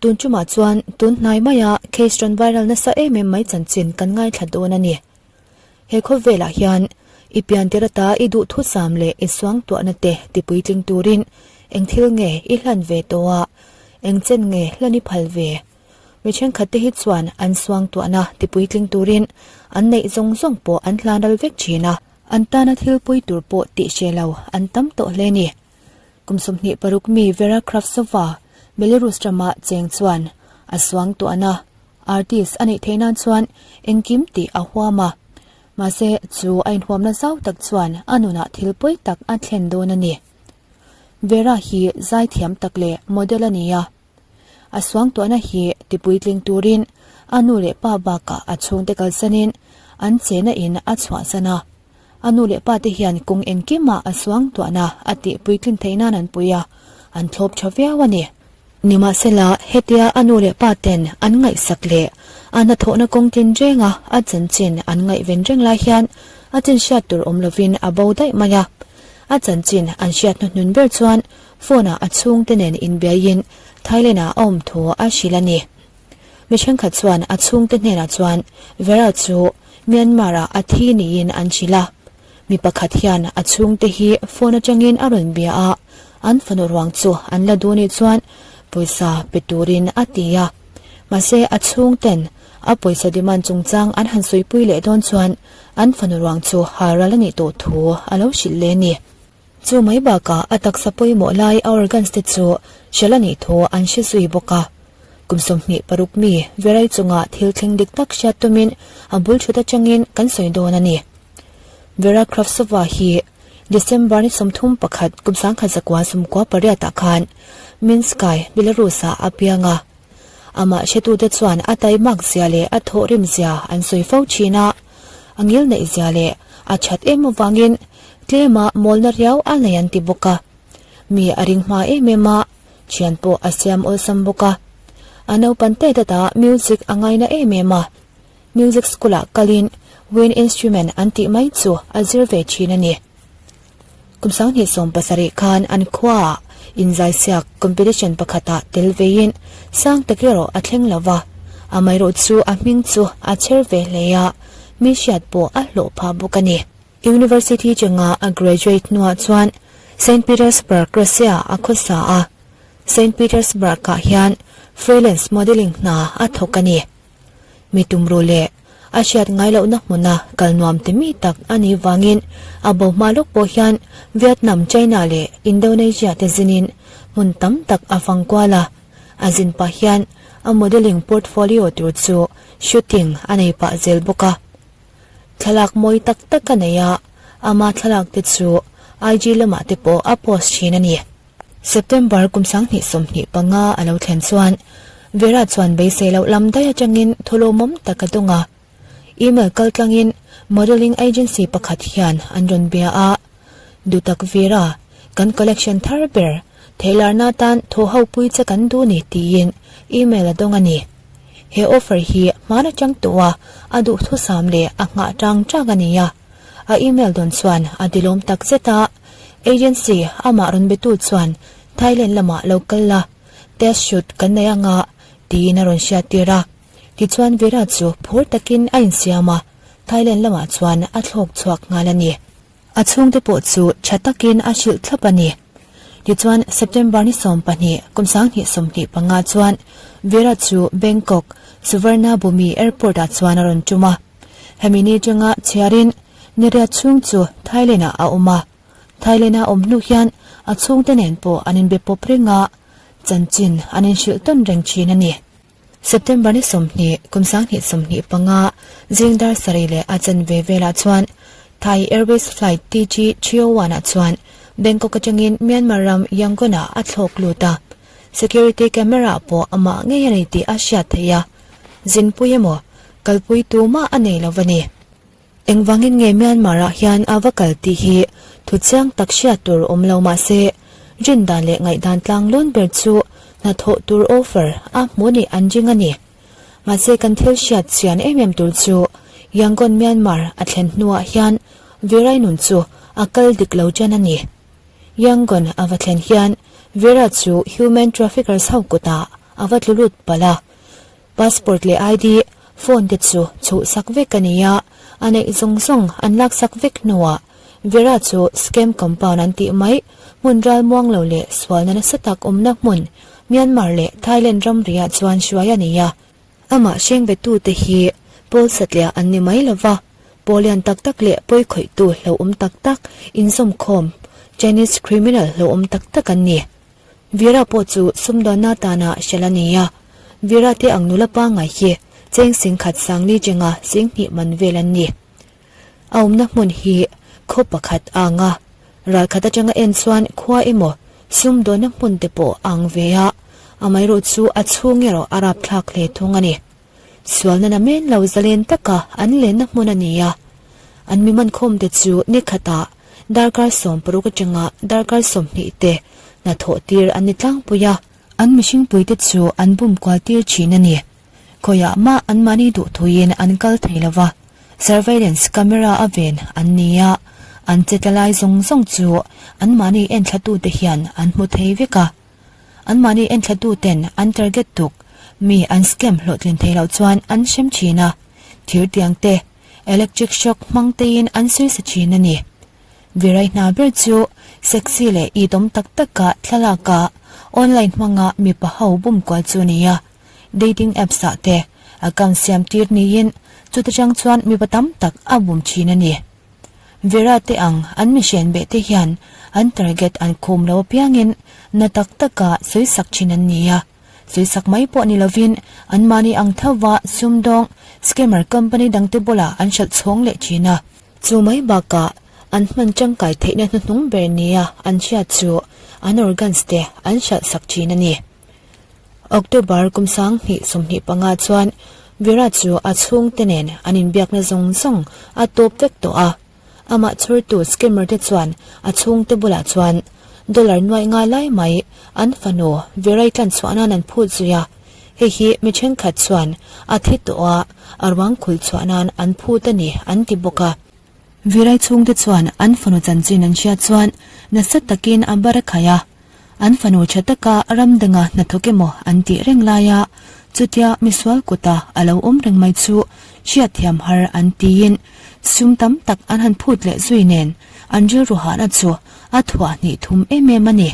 Tun tumah chuan tun hnai maia case rawn viral nasa em em mai chanchin kan ngaithla dawn a ni. He khawvelah hian i piantir ata i duhthusam leh i suangtuahna te tipuitling turin eng thil nge i hlan ve tawh a, eng chen nge hlan i phal ve? Mi thenkhat te hi chuan an suangtuahna tipuitling turin an neih zawng zawng pawh an hlan ral vek thin a, an tana thil pui tur pawh tih hre lo an tam tawh hle a ni. Kum 26 mi Vera Kravtsova, Belarus rama cheng chuan a suangtuahna artist a neih theih nan chuan engkim tih a huam a. Mahse, chu a inhuamna zau tak chuan a nunah thil pawi tak a thlen dawn a ni. Vera hi zaithiam tak leh model a ni a. A suangtuahna hi tipuitling turin a nu leh pa bakah a chhungte kalsanin an chena in a chhuahsan a. A nu leh pa te hian kawng engkimah a suangtuahna a tih puitlin theih nan an pui a, an thlawp tha viau a ni. Nimahsela, hetia a nu leh pa ten an ngaihsak leh a hnathawhna kawng tin renga a chanchin an ngaihven reng lai hian a chin hriat tur awm lovin a bo daih mai a. A chanchin an hriat hnuhnun ber chuan phone-ah a chhungte nen inbiaiin Thailand-ah a awm thu a hrilh a ni. Mi thenkhat chuan a chhungte hnenah chuan Vera chu Myanmar-ah a thi niin an hrilh a. Mi pakhat hian a chhungte hi phone atangin a rawn bia a, an fanu ruang chu an la duh nih chuan pawisa pe turin a ti a. Mahse a chhungten a pawisa demand chungchang an han sawipui leh dawn chuan an fanu ruang chu halral a nih tawh thu a lo hrilh leh a ni. Chu mai bakah a taksa pawimawh lai a organs te chu hralh a nih thu an hre zui bawk a. Kum 26 mi Verai chunga thil thleng dik tak hriat tumin a bul thut atangin kan sawi dawn a ni. Vera Kravtsova hi December ni 31 kum 1998 ah khan Minsk-i Belarus-ah a piang a. Amah hretute chuan a taimak zia leh a thawhrim zia an sawi fo thin a, a ngil neih zia leh a that em avangin tlema mawlna riau a nei an ti bawk a. Mi a ring hma em em a, thian pawh a siam awlsam bawk a. A naupan tet ata music a ngaina em em a, music school ah kalin wind instrument an tih mai chu a zir ve thin a ni. Kum 2017 khan an khuaah inzaisiak competition pakhatah tel veiin sang tak erawh a thleng lo va, amaherawh chu a hming chu a chher ve hle a, mi hriat pawh a hlawh phah bawk a ni. University chunga a graduate hnuah chuan Saint Petersburg, Russia a khawsa a, Saint Petersburg-ah hian freelance modelling hna a thawk a ni. Mi tumruh leh a hriat ngai lohna hmuna kal nuam ti mi tak a nih vangin a bo hma lawk pawh hian Vietnam, China leh Indonesia te zinin hmun tam tak a fang kual a. A zin pah hian a modelling portfolio tur chu shooting a nei pah zel bawk a. Thlalak mawi tak tak a nei a, ama thlalak te chu IG lamah te pawh a post thin a ni. September kum 2025 a lo thlen chuan Vera chuan beisei loh lam daih atangin thulawmawm tak a dawng a. Email kaltlangin modelling agency pakhat hian an rawn bia a, Dutak Vera, kan collection thar ber theilarna atan thaw ho pui che kan duh ni tiin email a dawng a ni. He offer hi hmaan atang tawh a, a duhthusam leh a nghah tang tang a ni a. A email dawn chuan a dilawm tak zet a, agency amah rawn betu chuan Thailand lamah lo kal la, test shoot kan nei anga tiin a rawn hriattir a. Tichuan Vera chu phur takin a insiam a, Thailand lamah chuan a thlawk chhuak nghal a ni. A chhungte pawh chu tha takin a hrilh thlap a ni. Tichuan September ni 12 kum 2025 chuan Vera chu Bangkok Suvarnabhumi Airport ah chuan a rawn tum a. Hemi ni atanga chhiarin Niriat chhung chu Thailand-ah a awm a. Thailand-a awm hnu hian a chhungte nen pawh an inbe pawp reng a, chanchin an inhrilh tawn reng thin a ni. September ni 20, kum 2025 zing dar sarih leh a chanve velah chuan Thai Airways flight TG 301 ah chuan Bangkok atangin Myanmar ram Yangon-ah a thlawk lut a. Security camera ah pawh amah ngei a ni tih a hriat theih a. Zinpui emaw, kalpui tumah a nei lo va ni. Engvangin nge Myanmar-ah hian a va kal tih hi thu chiang tak hriat tur awm lo mah se, rindan leh ngaihdan tlang lawn ber chu hnathawh tur offer a hmu nih an ring a ni. Mahse kan thil hriat chian em em tur chu Yangon Myanmar a thlen hnuah hian Virai nun chu a kal dik lo ṭan a ni. Yangon a va thlen hian Vera chu human traffickers ho kutah. a va tlu lut palh a. Passport leh ID, phone te chu chhuhsak vek a ni a, a neih zawng zawng an laksak vek hnuah Vera chu scam compound an tih mai, hmun ral muang lo leh sualna nasa tak awmna hmun Myanmar leh Thailand ramriah chuan hruai a ni a. Amah hrengbettute hi pawl satliah an ni mai lova, pawl lian tak tak leh pawikhawihtu hlauhawm tak tak inzawmkhawm Chinese criminal hlauhawm tak tak an ni. Vera pawh chu sumdawnna tana hrelh a ni a, Vera te ang nula pangngai hi cheng singkhat sangli chenga singhnih man vel an ni. A awmna hmun hi khaw pakhat a ang a, ralkhat atanga en chuan khua emaw sumdawnna hmun te pawh a ang ve a, amaherawh chu a chhung erawh a rapthlak hle thung a ni. Sualna na men lo zalen taka an lenna hmun a ni a, an mi mankhawmte chu ni khatah darkar 60 atanga darkar 20 te hnathawh tir an ni tlangpui a, an mihringpuite chu an bum kual tir thin a ni. Khawiah mah anmahni duhthuiin an kal thei lo va, surveillance camera a ven an ni a, an che tla lai zawng zawng chu anmahni enthlatute hian an hmu thei vek a. Anmahni enthlatuten an target tuk mi an scam hlawhtlin thei loh chuan an hrem thin a, thir tiang te, electric shock hmang tein an sawi sa thin a ni. Virai hna ber chu sexy leh itawm tak taka thlalaka online hmanga mipa ho bum kual chu a ni a. Dating apps ah te account siam tir niin chuta chang chuan mipa tam tak a bum thin a ni. Vera te ang an mihrian beh te hian an target an khum lo apiangin na tak taka sawisak thin an ni a, sawisak mai pawh ni lovin anmahni ang thova sumdawng scammer company dangte bulah an hralh chhawng leh thin a. Chu mai bakah an hman tangkai theihna hnuhnung ber nia an hriat chu an organs te an hralh sak thin a ni. October kum 2025 chuan Virat chu a chhungte nen an inbiakna zawng zawng a tawp vek tawh a. Amah chhawrtu scammer te chuan a chhungte bulah chuan dollar nuaih nga lai mai an fanu Virai tlan chhuah nan an phut zui a. Hei hi mi thenkhat chuan a thi tawh a, a ruang khulh chhuah nan an phut a ni an ti bawk a. Virai chhungte chuan an fanu chanchin an hriat chuan nasa takin a bar a khai a. An fanu tha taka ram danga hnathawk emaw an tih reng laia chutia misual kuta a lo awm reng mai chu hriatthiam har an tiin sum tam tak an han phut leh zui nen an rilru hahna chu a thuah hnih thum em em a ni.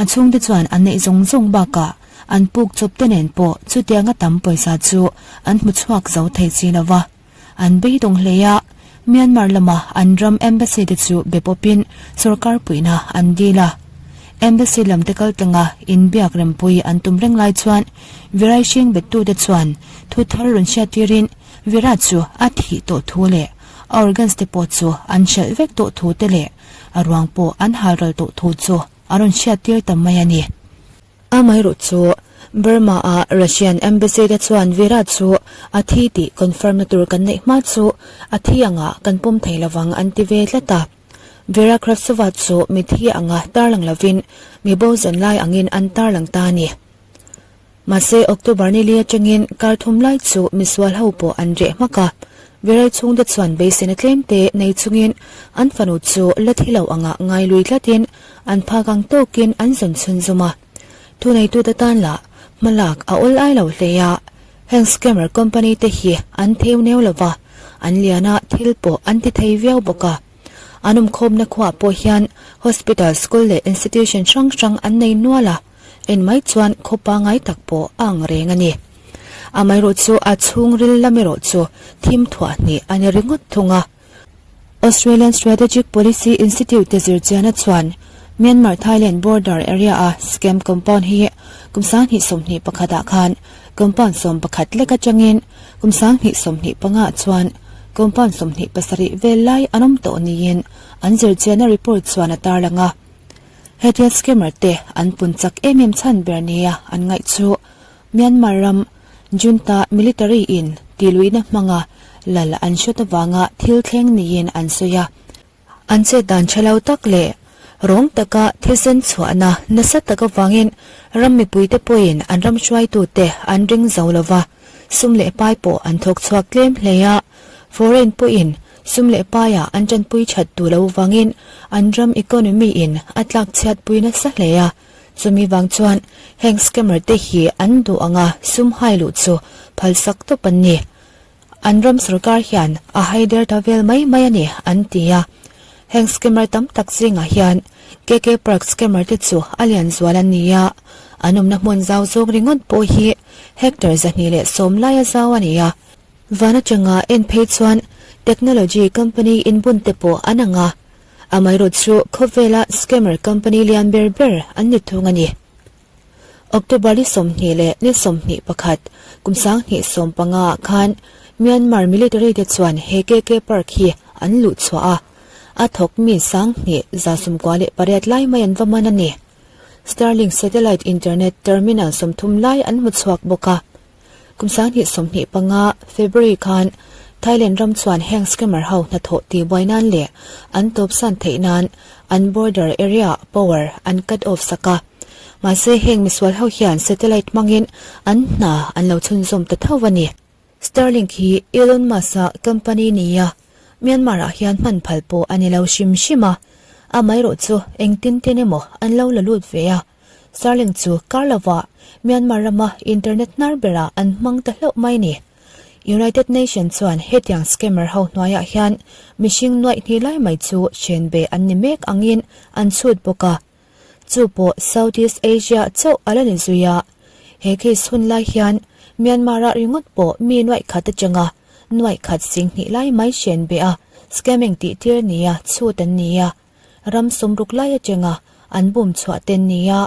A chhungte chuan an neih zawng zawng bakah an puk chawp te nen pawh chutianga tam pawisa chu an hmu chhuak zo thei si lo va. An beidawng hle a, Myanmar lama an ram embassy te chu be pawpin sorkar puihna an dil a. Embassy lam te kal tlanga inbiak rempui an tum reng lai chuan Virai hring bettute chuan thu thar rawn hriattirin Virat chu a thih tawh thu leh a organs te pawh chu an hralh vek tawh thu te leh a ruang pawh an halral tawh thu chu a rawn hriattir ta mai a ni. Amaherawh chu Burma-a Russian Embassy te chuan Virat chu a thi tih confirm na tur kan neih hma chu a thi anga kan pawm thei lovang an ti ve tlat a. Vera Kravtsova chu mithi anga tarlang lovin mi bo zawn lai angin an tarlang ta a ni. Mahse October ni li atangin kar thum lai chu misual ho pawh an reh hmak a. Virai chhungte chuan beiseina tlemte nei chungin an fanu chu la thi lo anga ngai lui tlatin An phak ang tawkin an zawn chhunzawm a, thuneitute tan lah hmalak a awl ai lo hle a, heng scammer company te hi an theu neu lo va, an lian a thil pawh an ti thei viau bawk a. An awmkhawmna khuaah pawh hian hospital, school leh institution hrang hrang an nei nual a, en mai chuan khaw pangai tak pawh a ang reng a ni. Amaherawh chu a chhungril lam erawh chu thim thuah hnih a ni ringawt thung a. Australian Strategic Policy Institute te zirchiana chuan Myanmar-Thailand border area-a scam compound hi kum 2021 ah khan compound 11 lek atangin kum 2025 ah chuan compound 27 vel lai an awm tawh niin an zirchiana report chuan a tarlang a. Hetia scammer te an pun chak em em chhan ber nia an ngaih chu Myanmar ram Junta military in tihluihna hmanga lal an hrawt avanga thil thleng niin an sawi a. An chet dan tha lo tak leh rawng taka thisen chhuahna nasa tak avangin ram mipuite pawhin an ram hruaitute an ring zo lo va, sum leh pai pawh an thawk chhuak tlem hle a. Foreign pawhin sum leh paiah an tanpui that duh lo avangin an ram economy in a tlak chhiatpui nasa hle a. Chumi vang chuan heng scammer te hi an duh anga sum hai luh chu phalsak tawp an ni. An ram sorkar hian a hai der ta vel mai mai a ni an ti a. Heng scammer tam tak zingah hian KK Park scammer te chu a lian zual an ni a, an awmna hmun zau zawng ringawt pawh hi hectare 210 laia zau a ni a. Van atanga en phei chuan technology company inbun te pawh an ang a, amaherawhchu chu khawvela scammer company lian ber ber an ni thung a ni. October ni 20 leh ni 21, kum 2015 ah khan Myanmar military te chuan he KK Park hi an luh chhuah a, a thawk mi 2198 lai mai an va man a ni. Starlink satellite internet terminal 30 lai an hmu chhuak bawk a. Kum 2025 February khan Thailand ram chuan heng scammer ho hnathawh tihbuai nan leh an tawpsan theih nan an border area power an cut off sak a. Mahse heng misual ho hian satellite hmangin an hna an lo chhunzawm ta tho a ni. Starlink hi Elon Musk-a company nia Myanmar-ah hian hman phal pawh a ni lo hrim hrim a, amaherawhchu engtin tin emaw an lo la lut ve a. Starlink chu kar lovah Myanmar rama internet hnar berah an hmang ta hlauh mai ni. United Nations chuan hetiang scammer ho hnuaiah hian mihring nuaih hnih lai mai chu hren be an ni mek angin an chhut bawk a. Chu pawh Southeast Asia chauh a la ni zui a. He case hun lai hian Myanmar-ah ringawt pawh mi nuaih khat atanga nuaih khat 2000 lai mai hren be a scamming tih tir nia chhut an ni a. Ram sawmruk lai atanga an bum chhuah ten nia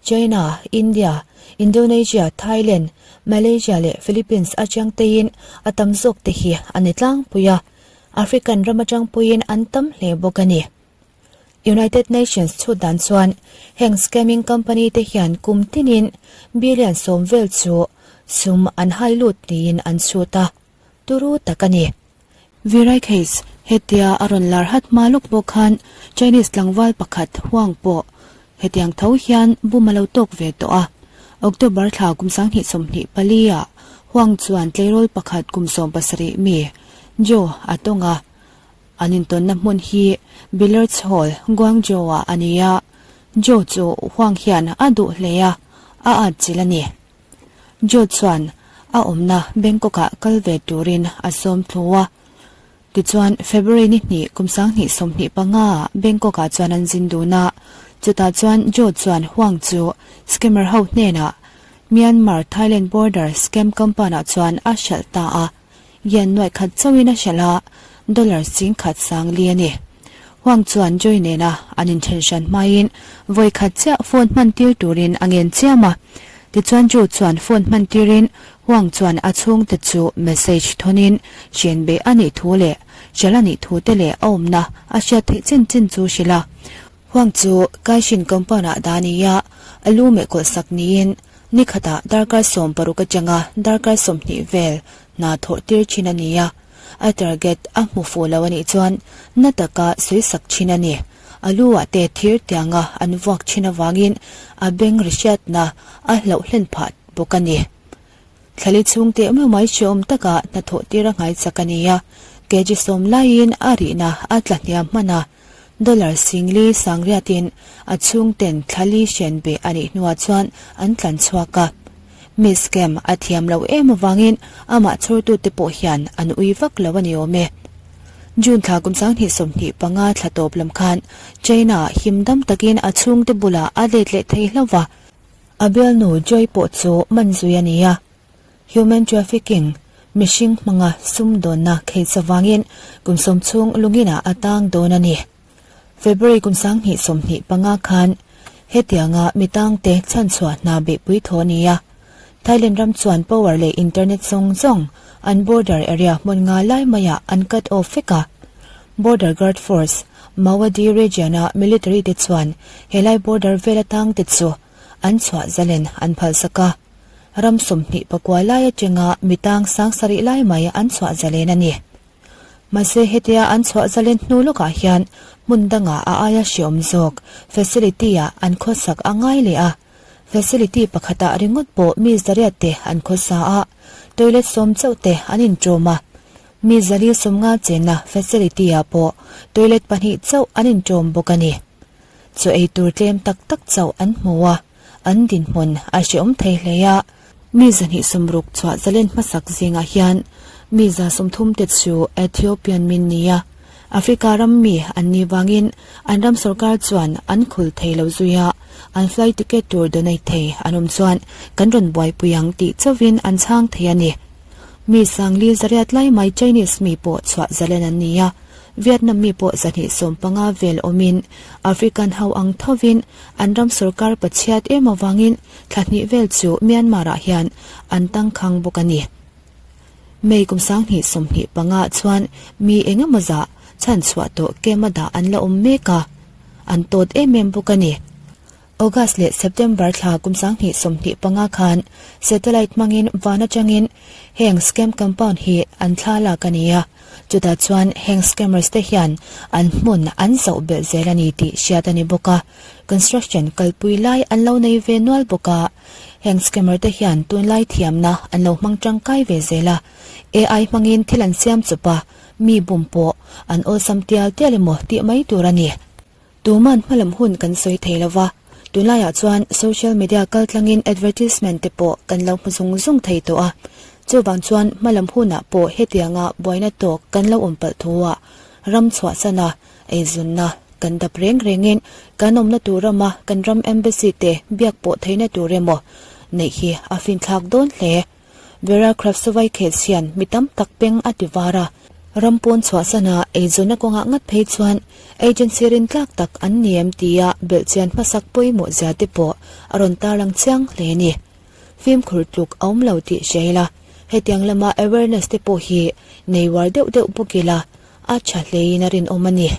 China, India, Indonesia, Thailand, Malaysia leh Philippines atang teiin a tam zawk te hi a ni tlangpui a, African ram atang puiin an tam hle bawk a ni. United Nations chhut dan chuan heng scamming company te hian kum tinin billion 10 vel chu sum an hai lut niin an chhut a, turu tak a ni. Virai case, Hetia a rawn lar hat hma lawk pawh khan Chinese tlangval pakhat Huang pawh hetiang tho hian bum a lo tawk ve tawh a. October thla kum 2024 ah Huang chuan tleirawl pakhat kum 17 mi Zhou a tawng a. An intawnna hmun hi Billiards Hall, Guangzhou ah a ni a. Zhou chu Huang hian a duh hle a, a atchilh a ni. Joe chuan a awmna Bangkok-ah kal ve turin a sawm thlu a. Tichuan, February ni hnih kum 2025 ah Bangkok-ah chuan an zin dun a. Chutah chuan Joe chuan Huang chu scammer ho hnenah Myanmar-Thailand border scam compound-ah chuan a hralh ta a. Yen nuaih khat chauhin a hralh a, dollar 10,000 sang li a ni. Huang chuan Joy nena an inthen hran hmain vawi khat chiah phone hman tir turin a ngen chiam a. Tichuan Joe chuan phone hman tirin Huang chuan a chhungte chu message thawnin hren beh a nih thu leh hralh a nih thu te leh a awmna a hriat theih chin chin chu hrilh a. Huang chu Kaishin compound-ah dah a ni a, a lu meh kawlh sak niin Ni khatah darkar 16 atanga darkar 20 vel hna thawh tir thin a ni a, a target a hmu fuh lo a nih chuan na taka sawi sak thin a ni. A lu ah te thir tianga an vuak thin avangin a beng ri hriatna a hlauh hlen phah bawk a ni. Thlali chhung teh meuh mai hrehawm taka hna thawh tir a nghai chak a ni a, kg 10 laiin a rihna a tla hniam hman a. Dollar 10,000 sangriatin a chhungten thlali hren beh a nih hnuah chuan an tlan chhuak a. Mi scam a thiam lo em avangin amah chhawrtute pawh hian an ui vak lo a ni awm e. June thla kum 2025 thla tawp lam khan China him dam takin a chhungte bulah a let leh thei hlauh va. A bialnu Joy pawh chu man zui a ni a. Human trafficking, mihring hmanga sumdawnna kheih avangin kum 10 chhung lunginah a tang dawn a ni. February kum 2025 khan hetianga mi tangte chhanchhuah hna beihpui thaw a ni a. Thailand ram chuan power leh internet zawng zawng an border area hmun nga lai maiah an cut off vek a. Border Guard Force, Mawadi region-a military te chuan helai border vela tangte chu an chhuah zalen an phalsak a. Ram 24 lai atanga mi tang 7000 lai mai an chhuah zalen a ni. Mahse hetia an chhuah zalen hnu lawkah hian hmun dangah a aia hreawm zawk facility-ah an khawsak a ngai leh a. Facility pakhatah ringawt pawh mi zariat te an khawsa a, toilet 10 chauh te an inṭawm a. Mi 450 chenna facility-ah pawh toilet pahnih chauh an inṭawm bawk a ni. Chaw ei tur tlem tak tak chauh an hmu a. An dinhmun a hrehawm thei hle a. Mi 200 sawmruk chhuah zalen hmasak zingah hian mi 30 te chu Ethiopian min ni a, Africa ram mi an nih vangin an ram sorkar chuan an khul thei lo zui a, an flight ticket tur donate thei an awm chuan kan rawn buaipui ang tih chauhin an chhang thei a ni. Mi sangli zariat lai mai Chinese mi pawh chhuah zalen an ni a, Vietnam mi pawh 215 vel awmin African ho ang thovin an ram sorkar pachhiat em avangin thla hnih vel chu Myanmar-ah hian an tangkhang bawk a ni. May kum 2025 ah chuan mi eng emaw zah chhanchhuah tawh camp a dah an la awm mek a, an tawt em em bawk a ni. August leh September thla kum 2025 khan satellite hmangin van atangin heng scam compound hi an thla lak a ni a, chutah chuan heng scammers te hian an hmun an zoh belh zel a ni tih hriat a ni bawk a, construction kalpui lai an lo nei ve nual bawk a, heng scammer te hian tunlai thiamna an lo hmang tangkai ve zel a, AI hmangin thil an siam chawp a, mi bum pawh an awlsam tial tial emaw tih mai tur a ni. Tuman hmalam hun kan sawi thei lo va, tunlaiah chuan social media kaltlangin advertisement te pawh kan lo hmu zung zung thei tawh a. Chuvang chuan hmalam hunah pawh hetianga buaina tawk kan lo awm palh thuah ram chhuahsana eizunna kan dap reng rengin kan awmna tur rama kan ram embassy te biak pawh theihna tur emaw neih hi a finthlak dawn hle. Vera Kravtsovai case hian mi tam tak peng a ti var a, ram pawn chhuahsana eizawnna kawngah ngat phei chuan agency rintlak tak an ni em tia belhchian hmasak pawimawh zia te pawh a rawn tarlang chiang hle a ni. Fimkhur tluk a awm lo tih hria ila, hetiang lama awareness te pawh hi nei uar deuh deuh bawk ila a tha hlein a rinawm a ni.